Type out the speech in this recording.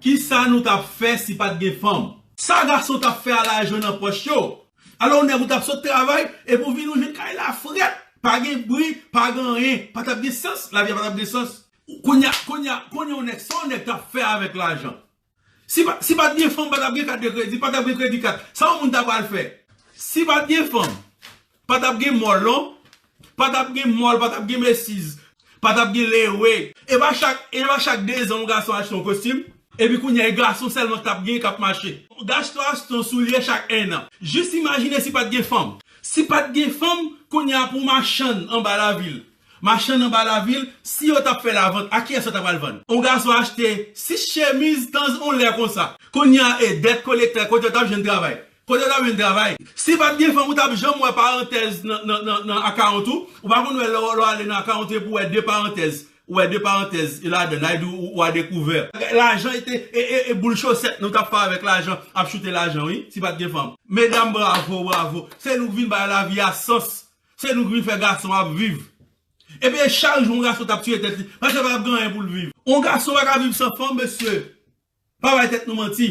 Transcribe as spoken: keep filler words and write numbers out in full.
Kisa nou t ap fè si pa t gen fanm? Sa gason t ap fè a lajan nan pòch yo? Alò, yon nèg ou t ap sot travay, epi w vin ou jwenn kay la frèt. Pa gen bri, pa gen anyen. Pa t ap gen sans, lavi a pa t ap gen sans. Kounye a, kounye a, kounye a, yon nèg, sa yon nèg t ap fè avèk lajan? Si pa, si pa t gen fanm, pa t ap gen kat de kredi, pa t ap gen kredi kat. Sa yon moun ta pral fè? Si pa t gen fanm, pa t ap gen mòl, non. Pa t ap gen mòl, pa t ap gen mesiz, pa t ap gen lewe. E pa chak, e pa chak dezan yon gason achte yon kostim. Epi kounye a, e gason sèlman k t ap gen k ap mache. Gason achte yon soulye chak ennan. Jis imajine si pa t gen fanm. Si pa t gen fanm, kounye a pou machann anba lavil. Machann anba lavil, si yo t ap fè lavant, a kiyès yo ta pral vann? Yon gason achte sis chemiz tan yon lè konsa. Kounye a, e dèt kolektè, kote yo t ap jwenn travay? Kote yo t ap jwenn travay? Si pa t gen fanm, ou t ap janm wè parantèz nan, nan, nan, nan akawont ou. Ou pa konn wè lè w, lè w ale nan akawont ou epi w wè de parantèz. Ou wè de parantèz e ladann, ay di w, ou a dekouvè. Lajan e, e, e, e boul chosèt nou t ap fè avèk lajan, ap choute lajan, wi, si pa t gen fanm. Medam, bravo, bravo. Se nou k vin bay lavi a sans. Se nou k vin fè gason ap viv. Epi e chak jou yon gason t ap tiye tèt li, paske pa t ap gen anyen pou l viv. Yon gason pa ka viv san fanm, mesye. Pa bay tèt nou manti.